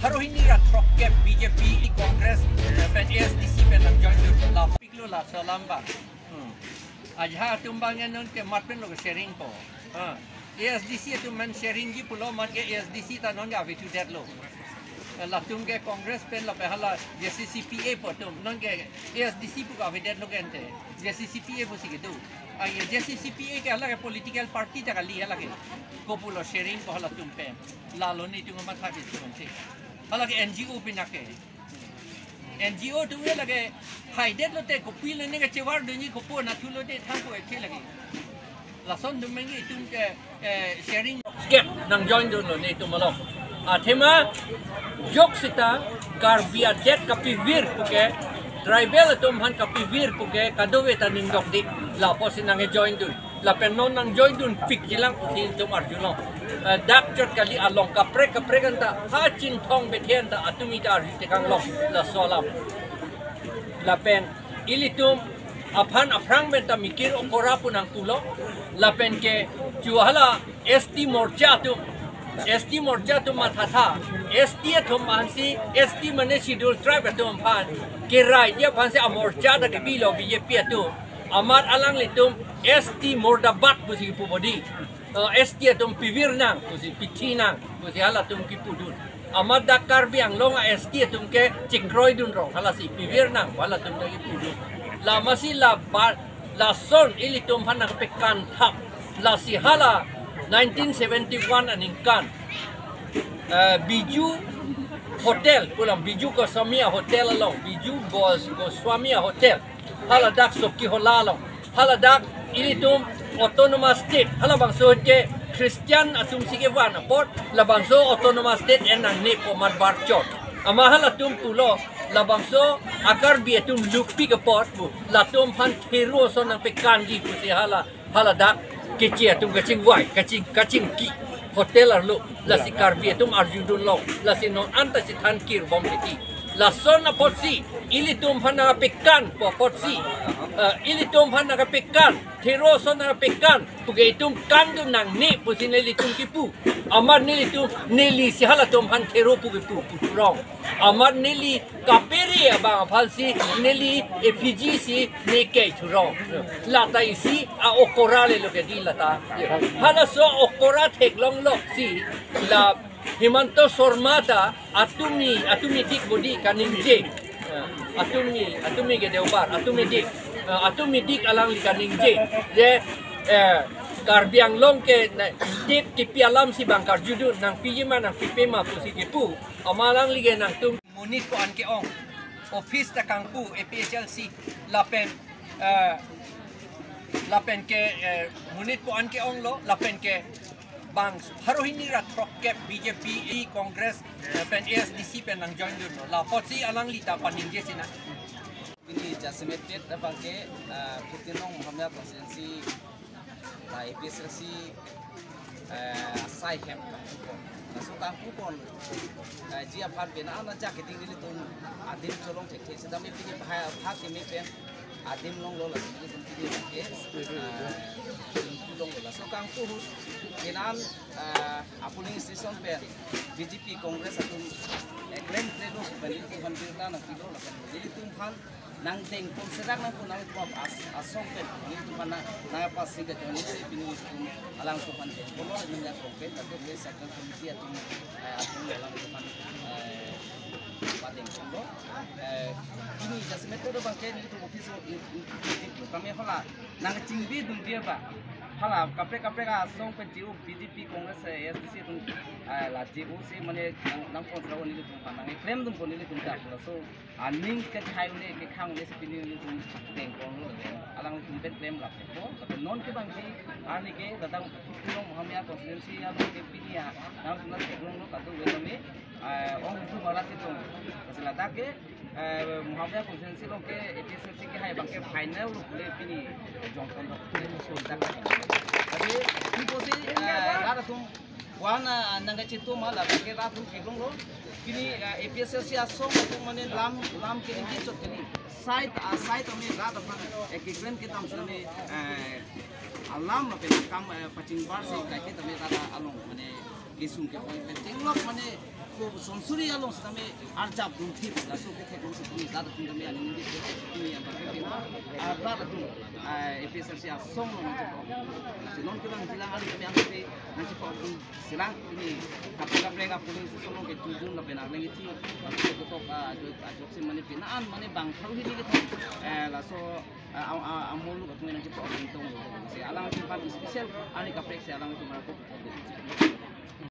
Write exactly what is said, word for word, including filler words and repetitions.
Pharo hini ra throkkep B J P, Congress, eh, pen A S D C pen nangjoin dun. La piklo laso alam abang. Hmm. Ajahak atum abang ya non ke mat pen lo ke sharing po. Ha. A S D C atum man sharing ji pulo, mat ke A S D C ta non ke avethu detlo. Eh, latum ke Congress pen lapen hala J C C P A po atum non ke A S D C pu ke avedetlo ke ante. J C C P A pusi kedo. Ai, J C C P A ke hala ke political party ta kali hala ke. Kopulo sharing ko halatum pen. Lalo netum amatha ke si. Hala ke N G O pina ke. N G O atum ke lake haidet lote kopi lo ne ke chevar dunji kopi nathu lote thangko ekthe lake. Lason atum mengki itum ke, eh, sharing. Kep nangjoin dunlo netum along. Athema jok sita Karbi adet kapivir puke, tribal atum aphan kapivir puke, kadokave ta ningdok di. Lapusi nangjoin dun. Lapen non nangjoin dunpik jilang pusi itum arjulong. Eh, dak chot kali along kaprek kaprek anta ha Chinthong Bethe anta atum ita arju tekang long laso alam. Lapen ilitum aphan aphrang pen ta mikir okora pu nangpulo. Lapen ke chu hala S T morcha atum, S T morcha atum mathatha, S T atum aphansi, S T mane schedule tribe atum aphan kerai ji aphansi amorcha ta kebilo B J P atum. Amat alanglitum S T murdabad pusi kipu bodi. Eh, S T atum pivir nang pusi, pithi nang pusi halatum kipu dun. Amat dak Karbi Anglong a S T atum ke chikroi dun rong, halasi pivir nang halatum ke kipu dun. Lamasi la ba, lason ilitum aphan nangpekan thap. Lasi hala nineteen seventy-one aningkan, eh, Biju Hotel, pulang Biju Goswami a hotel along, Biju Gos-, Goswami a hotel. Hala dak Soki Hola along. Hala dak ilitum autonomous state. Halabangso ke Christian atumsi kevan apot, labangso autonomous state en nangne pu amat barchot. Amat halatum pulo, labangso a Karbi atum lukpik apot pu, latum aphan thero ason nangpekanji pusi hala, hala dak Keche atum kachingvai, kaching, kachingki hotel arlo, lasi Karbi atum arju dunlong, lasi non anta si than kirbom titi. Lason apotsi, ilitum aphan nangpekan pu apotsi, eh, ilitum aphan nangpekan, thero ason nangpekan, puke itum kan dun nangne pusi nelitum kipu. Amat nelitum, nelisi halatum aphan thero pu kipu, pu thurong. Amat neli kapere abang aphansi neli effigy si ne kei thurong. Lata isi a okora le lo ke di lata. Halaso okora theklong loksi la Himanta Sarma ta atumi, atumi dik bodi kaningje. Atumi, atumi ke Deobar, atumi dik. Atumi dik alangli kaningje. Je, eh, Karbi Anglong ke na state kipi alamsi bang karju dun, nangpiji ma nangpipe ma pusi kipu. Amat alangli ke nangtum monit ko-an ke-ong, office ta kangpu A P H L C, lapen, eh, lapen ke, eh, monit ko-an ke-onglo, lapen ke bang pharo hini ra throkkep B J P, Congress, eh, pen A S D C pen nangjoin dunlo. Lapotsi alangli ta paningje sinang. Pini jasemet det abang ke, eh, Phirtinglong Mahamaya constituency, la A P H L C, eh, asai hem kangpupon. Laso kangpupon, eh, ji aphan pen ana ja keding nelitum adim cholong thekthe. Setame pini bahai apha keme pen adim longlo, laso nelitum pini ke, eh, longlo. Laso kangpu ahut kenan, eh, a polling station pen B J P Congress atum, eh, klem klem lo pen nelitum aphan birta nangpilo, lapen nelitum aphan nangdengpon serak nangpon nangtum as-, asong pen nangtum aphan nang, nangpasi ke join si pini nangtum alangtum aphan dengponlo, nangtum aphan pen, lapen ke circle committee atum, eh, atum alangtum aphan, eh, padengponlo. Eh, pini jasemet det abang ke nelitum office o in, in, in, kami hala nangchingbi dunji abang. Hala kaprek kaprek asong pen J O B J P Congress, eh, A S D C atum, eh, la J O si mane nang, nangpon serawan nelitum aphan nangklem dunpon nelitum ta. Laso aning kethai un-e kekhang un-e si pini nelitum dengponlo, alangtum pen klem lap po. Lapen non ke abang ke arni ke datang Phirtinglong Mahamaya constituency along ke pini ya nangtum theklonglo kadokave tame, eh, ong tu marat ke tong. Kasi ladak ke, eh, Mahamaya constituency along ke A P H L C kehai abang ke final lo pule pini jongpon dok pule so dak. Tapi ipo si, eh, rat atum wan, ah, nangkachitu ma ladak ke rat atum theklonglo. Pini, ah, A P H L C asong atum mane lam, lam ke ningje chot kali. Side, ah, side tame rat aphan, eh, kekren kedam si tame, eh, alam lapen akam, eh, pachingbar si kaike tame rat along mane kesung kepon pen chenglok mane Sonsuri along sitame arjap dun thip, laso kethek along sitame rat atum tame aning di thip, tame yang pakai pina, ah, rat atum, ah, A P H L C asong along nangchepa-ok. Laso non kelang jilang ari tame ang tame nangchepa-ok dun silang, pini kaprek kaprek a-polling station along kechojun lapen arleng ithi, laso ketok, ah, ajok, ajok si mane pina an mane bang thau hini kethek, eh, laso, ah, ah, ah, amul atum nangchepa-ok dun tong. Si alang atum kan special, ani kaprek si alang atum arko.